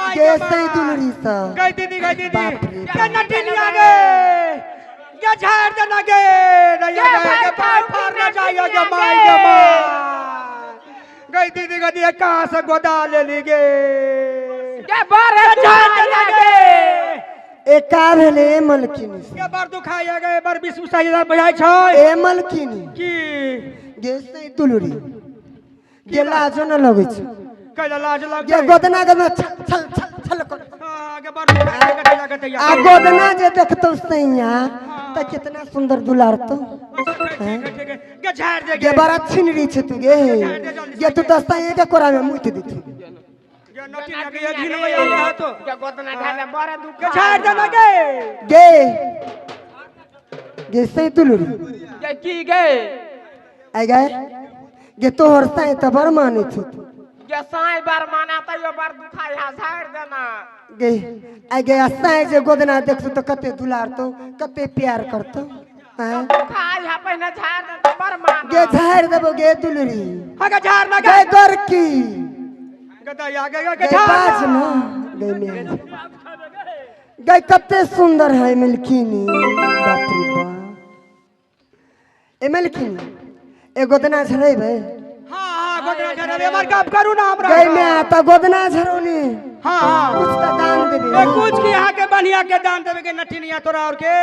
माय गे गे सही माय। दुलरी सा गई दीदी गई दीदी बाप रे गे नटिनिया गे गे झाड़ देना गे दैया गे गे भाई गे पाय खाऊ फाड़ ना की जाइयो गे नटिनिया my गे। गे my. गई दीदी गई दीदी कहाँ से गोदा ले ली गे गे बर गे झाड़ देना गे ए का भेले ए मलकिनी से? गे बर दुखाइया गे बर विष्णु साई बुझाइ छै ए मलकिनी की गे सही दुलरी गे लाजो न लगै छै कैला लाज गे लगतै गोदना के छल छल छल छल कर हाँ, गे बर दुखाइया गे दैया गे दैया आ गोदना जे देखतौ सैया त कितना सुंदर दुलारतौ ठीक है ठीक है गे झाड़ दे गे गे बड़ा छिनरी छै तू गे गे तू त सैया के कोरा में मुइत दिथु गे नटिनिया गे घिनबै आ तो गे गोदना झाड़ बर दुख गे झाड़ देना गे गे गे सही दुलरी गे की गे आइ गे गे तोहर साई त बड़ मानै छौ तू गे साई बार माना तैयो बर दुखाई हा झाड़ देना गे आइ गे आ साई जे गोदना देखतौ त कते दुलारतौ कते प्यार करतौ हैं दुखाई हा पहिने झाड़ दे त बर माना गे झाड़ देबो गे दुलरी हाँ गे झाड़ ना गे गे गोरकी गे दैया गे गे गे झाड़ बाज ना। न गे मेल गे कते सुंदर है मिलकिनी बाप रे बाप ए मलकिनी ए गोदना झरेबै हाँ हाँ गोदना झड़ेबै हमर गप करू ना हमरा गई में त गोदना झरौनी हाँ हाँ कुछ त दान देबे ए कुछ की यहाँ के बढ़िया के दान देबे के नटिनिया तोरा और के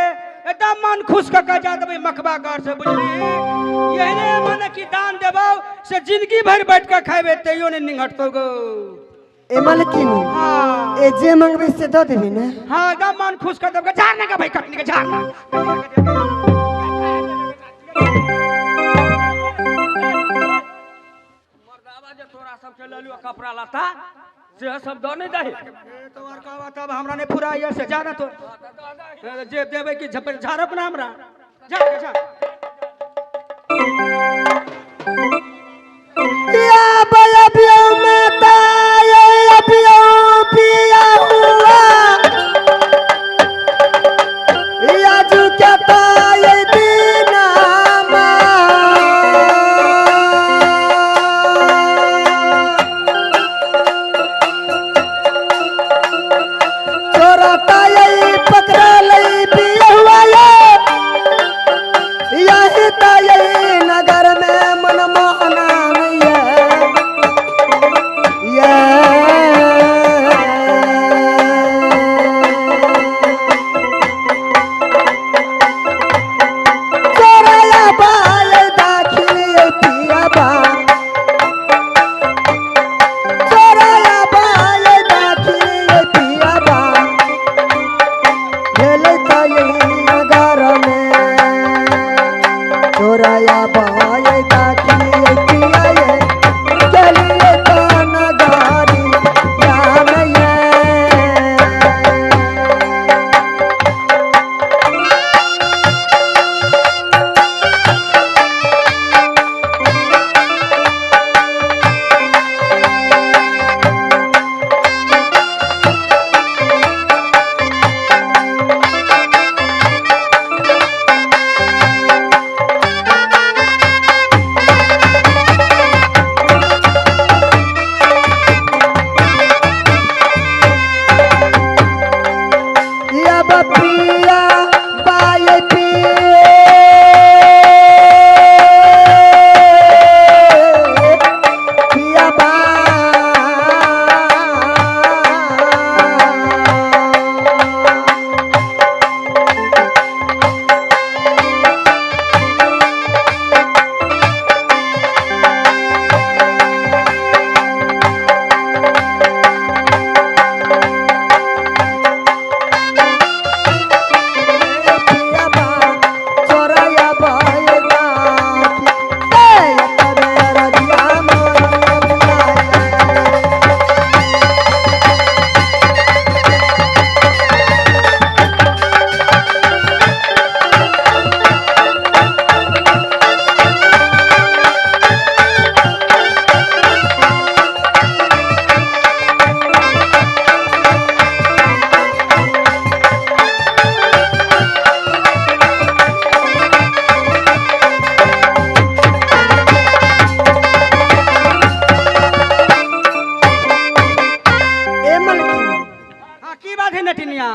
एकदम मन खुश क के जा देबे मखबा घर से बुझली एहने मन की दान देबौ से जिंदगी भर बैठ के खाइबे तैयो ने निंघटतौ गो ए मलकिनी हाँ ए जे मंगबे से दऽ देबी ने हाँ एकदम मन खुश कर देबे झाड़ ना के भाई कटनी के झाड़ ना मर्दावा जे तोरा सबके लऽ लियौ कपड़ा लत्ता से सब दऽ नहि दही ए, तो और कहबा तब हमरा नहीं फुराइए से जा ना तो ए, जे देबे कि झपे झाड़ब ना हमरा झाड़ के झाड़ या बया बियो में ताया बियो पिया हुआ या झुके ताये दीना मा चोरा ताये पकड़ा लई पिया हुआ ये यही ताये नगर में मनमोहन की बात है नटिनिया?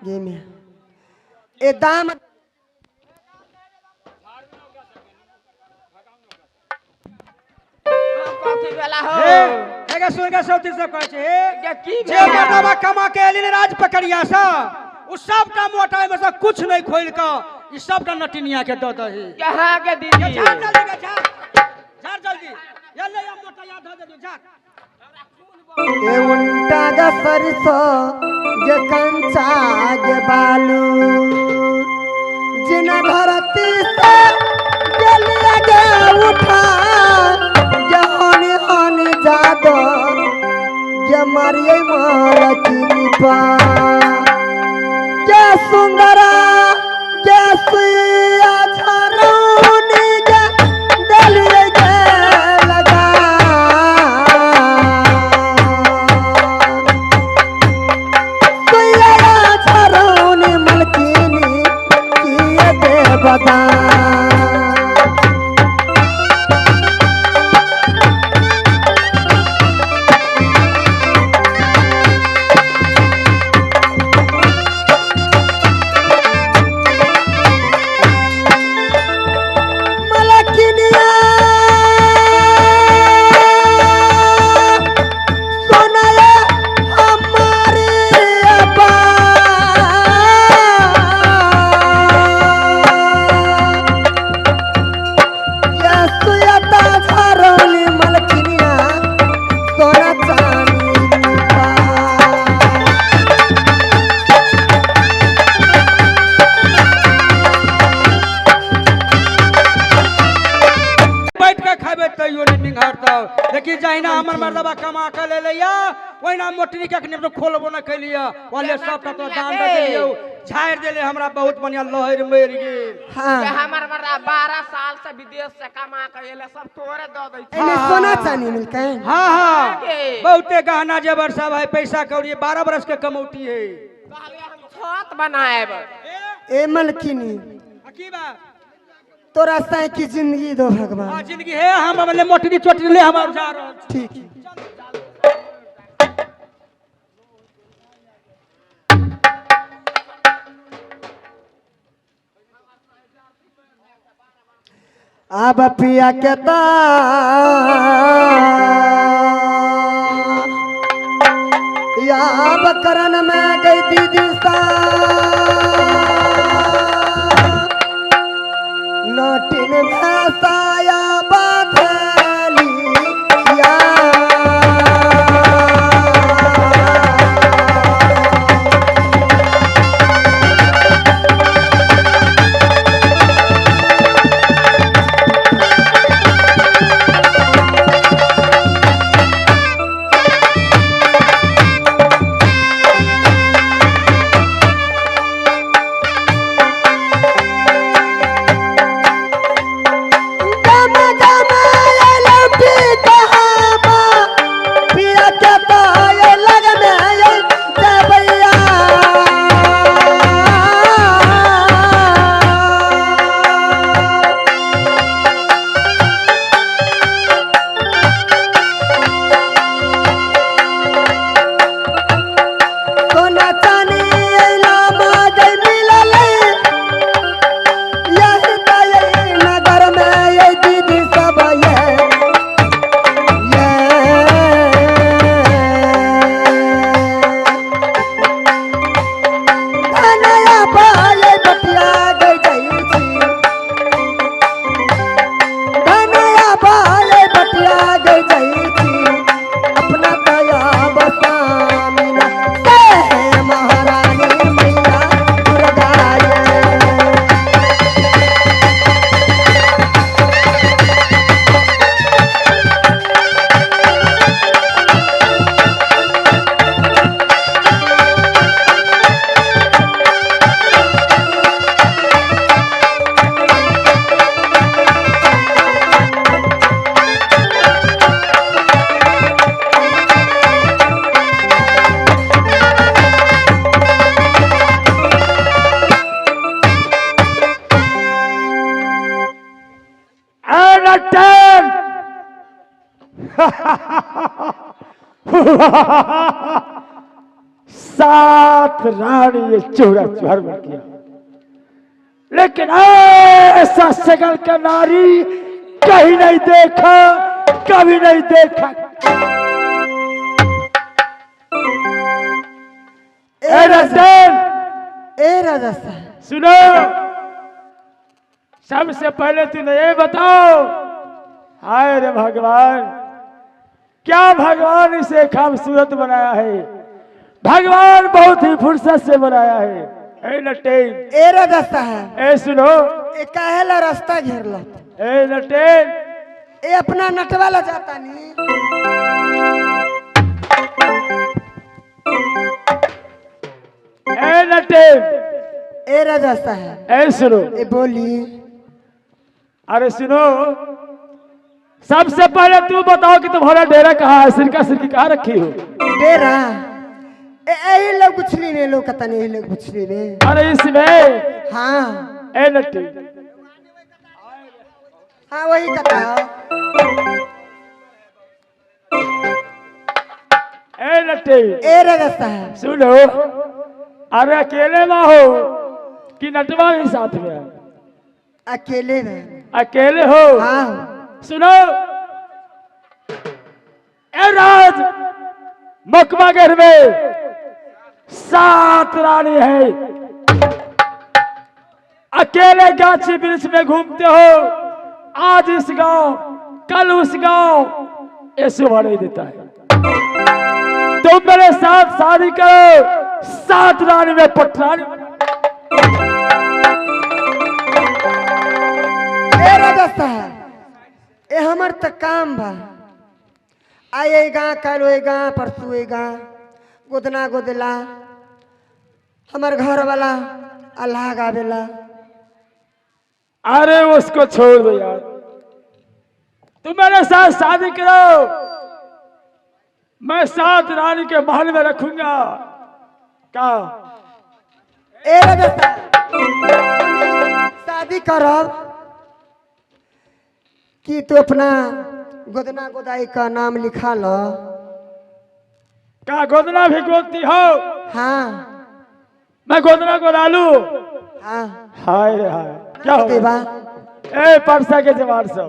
गे में ए दाम कथी भेला हो? हे एगे सुन के सौती सब कहै छै हे गे की जे भेला? मर्दबा कमा के एली ने राज पकड़िया से उ सबटा मोटा में से कुछ नहीं खोल के ई सबटा नटिनिया के दऽ दही। गे हाँ गे दीदी। झाड़ जल्दी गे, झाड़ झाड़ जल्दी, ये ले या मोटा याद धऽ दे, झाड़। ए उंटा ग सरसो गे कंचा गे बालू जिन धरती से गेलिया गे उठा गे होनी होनी जादो गे मारिए मालकिनी पा गे सुंदरा गे सुइया झरौनी गे देलिए गे लगा सुइया झरौनी मलकिनी किए देवदा। मलकिनिया सोनाया हमारे अब्बा या सुयता झरौली मलकिनिया सोना चांदी रूपा। बैठ के खेबै तैयो नहीं निंघरतौ। देखी जहिना हमर मर्दबा कमा के ले लैया ओहिना मोटरी के अखनी तो खोलबो न कैलिया वाले सबटा तो दान दे देलियौ, झाड़ि देले हमरा बहुत बढ़िया लहरि मरि गेल। हाँ। गे हमर मर्दा 12 साल से विदेश से कमा के एले सब तोरे दऽ दै छै। एमे सोना चांदी मिलतै? हाँ हाँ गे। बहुते गहना जेवर सब है, पैसा कौड़ी 12 बरस के कमौटी है। कहलियै हम छत बनाएब। ए मलकिनी की बात? तोरा साई की जिंदगी दो भगवान। हाँ जिंदगी है, हम ले मोटरी चोटरी ले हम जा रहल छी। ठीक। अब पिया के ता याब करन में गई दीदी सा नटिन भैसाया बाधली या। गम गम लौटी कहाबा पिया के ताय लगन जबैया। सोना चानी अइला मागै मिललै यही त यही नगर में ये दीदी सब ये ये धनया पाए बटिया गई जाइ छी धनया पाए बटिया गई जाइ छी अपना दया बसामिना से महारानी मैया दुर्गा ये। सार सात रानी ये चूड़ा चुहर बन गया, लेकिन ऐसा शकल का नारी कहीं नहीं देखा, कभी नहीं देखा। ए रतन, ए राजा साहब सुनो, सबसे पहले तुम ये बताओ, हाय रे भगवान, क्या भगवान इसे खूबसूरत बनाया है। भगवान बहुत ही फुर्सत से बनाया है। ए नटेन, ए राजा साहब, ए सुनो, ए काहेला रास्ता घेरल? ए नटेन, ए अपना नटवा ला जाता नी। ए नटेन, ए राजा साहब, ए सुनो, ए बोली। अरे सुनो, सबसे पहले तू बताओ कि तुम्हारा डेरा कहाँ है? सिरका सिरकी कहाँ रखी हो? डेरा ए एही लोग गुछली में, लोग कतन एही लोग गुछली में। अरे इसमें? हाँ। ए नट्टी, हाँ वही कथा। ए नट्टी, ए राजा साहब सुनो, अरे अकेले ना हो कि नटवा भी साथ में है? अकेले में। अकेले हो? हाँ। सुनो, ए राज मकबागढ़ में 7 रानी है, अकेले गाछी वृक्ष में घूमते हो, आज इस गांव कल उस गांव, ये शोभा नहीं देता है। तुम मेरे साथ शादी करो, 7 रानी में पटरानी। ए राजा साहब, ए हमर त काम बा, आइ ए गाँव कल ओइ गाँव परसू ए गाँव, गोदना गोदला हमर घर वाला अल्लाह गावेला। अरे उसको छोड़ दो यार, तुम मेरे साथ शादी करो, मैं 7 रानी के महल में रखूंगा। का ए राजा साहब, शादी करब कि तू अपना गोदना गोदाई का नाम लिखा लो। का गोदना भी गोदती हो? हाँ। मैं गोदना गोदा लूं? हाँ। हाय रे हाय, क्या हो देवा? ए परसा के जवान सब,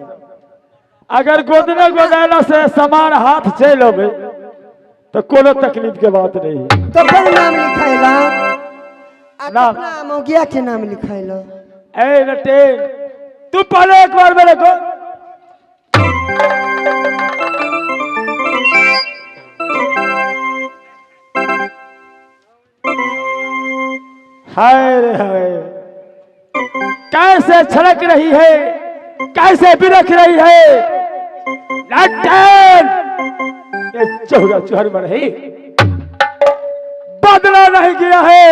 अगर गोदना गोदाला से समान हाथ चलोगे तो कोनो तकलीफ के बात नहीं। तो फिर नाम लिखाइला, नाम अपना मौगिया के नाम लिखाइला। ए नटे, तू पहले एक बार मेरे को हाय रे हाय, कैसे छलक रही है, कैसे बिरख रही है। लट्टन, ये चौरा चौहर में रही, बदला नहीं गया है।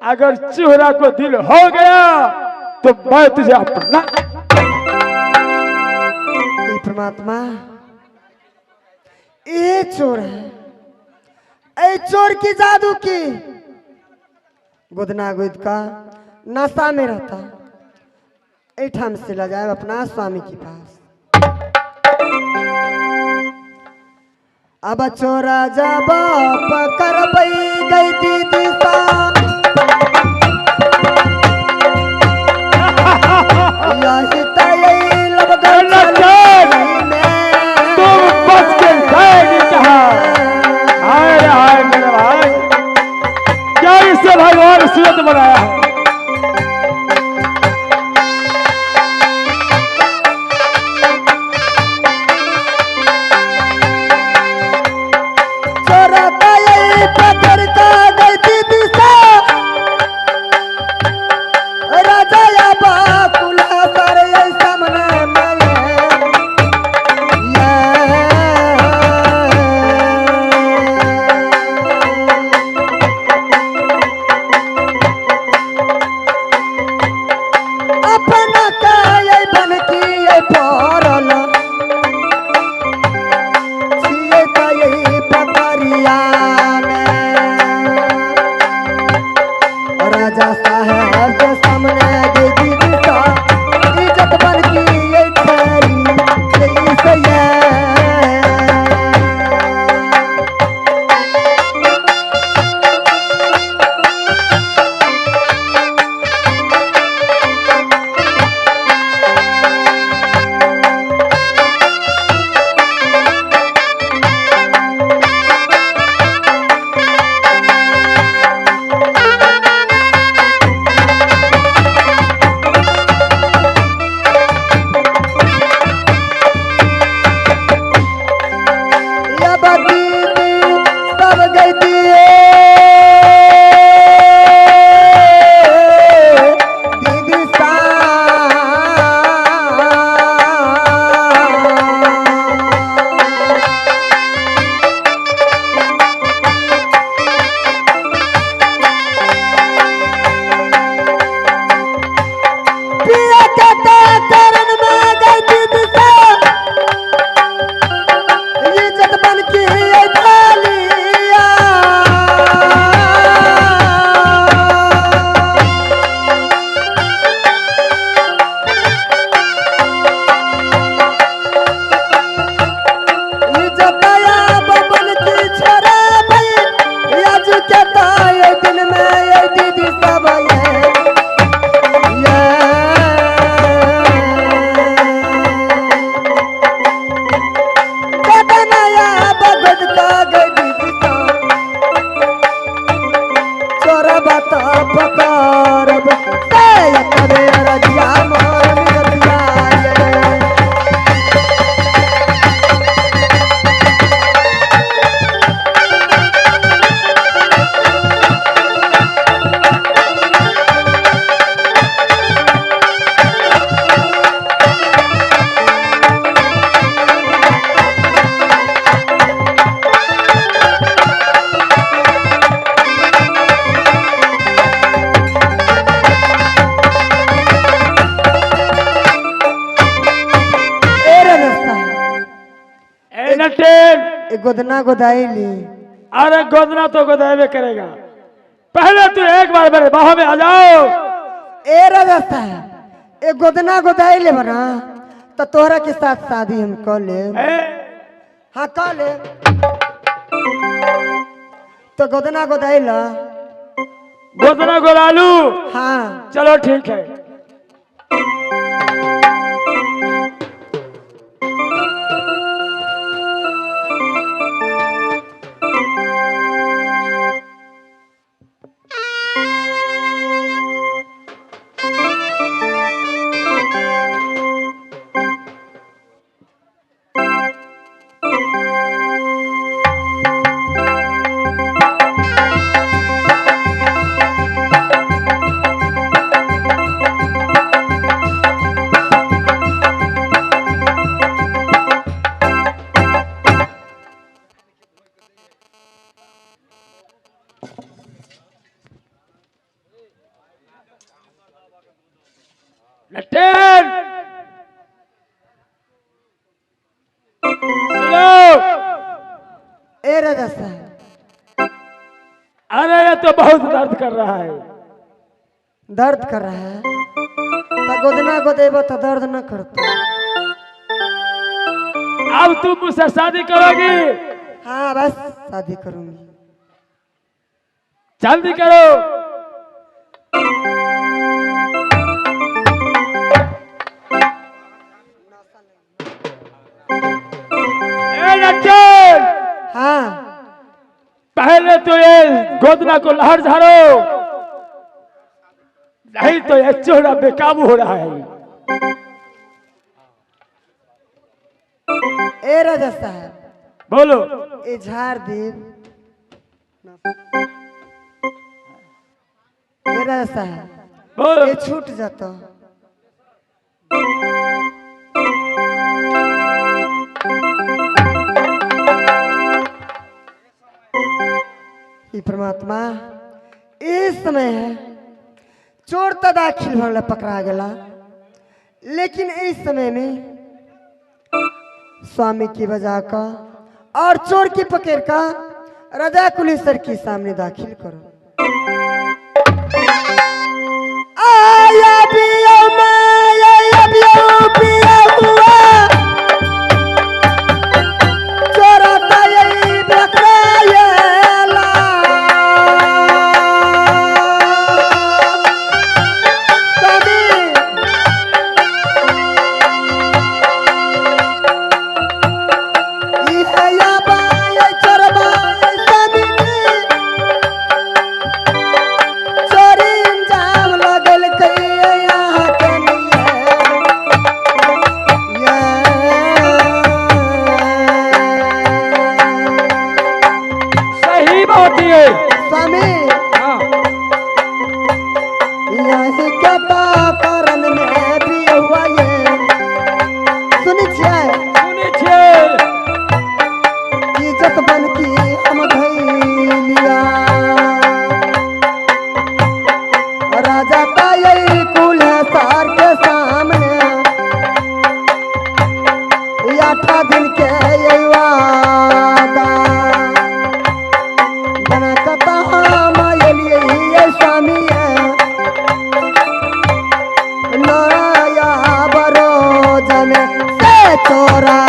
अगर चोहरा को दिल हो गया तो मैं तुझे अपना। परमात्मा, ये चोर है, ए चोर की जादू की गोदना गोद का नशा में रहता, ऐठाम से ले जाए अपना स्वामी के पास। अब चोरा जब पकड़बई गई दीदी सा, तुम बच के जाएगी कहाँ? हाय रे हाय मेरे भाई, क्या इसे भगवान सूरत बनाया है। गोदना गोदाइली। अरे गोदना तो गोदावे करेगा, पहले तू एक बार मेरे बाहों में आ जाओ। ए राजा साहब, ए गोदना गोदाई ले बना तो तोहरा के साथ शादी हम कर ले। हाँ कर ले। तो गोदना गोदाई ला। गोदना गोदा लू? हाँ। चलो ठीक है। ए राजा साहब, अरे ये तो बहुत दर्द कर रहा है। दर्द कर रहा है तो गोदना गोदेबो तो दर्द न करता। अब तुम मुझसे शादी करोगी? हाँ बस शादी करूंगी। जल्दी करो। हाँ पहले तो ये गोदना को लहर झाड़ो, नहीं तो ये चोरा बेकाबू हो रहा है। ए राजा साहब बोलो। ए झाड़ दे। ए राजा साहब बोलो। ये छूट जाता। ये परमात्मा इस समय है चोर तो दाखिल होने पकड़ा गया, लेकिन इस समय में स्वामी की बजा का और चोर की पकड़ का राजा कुलेश्वर के सामने दाखिल करो। आया पिया मैं आया पिया पिया हुआ चोरा ताई बकरायला। चोरा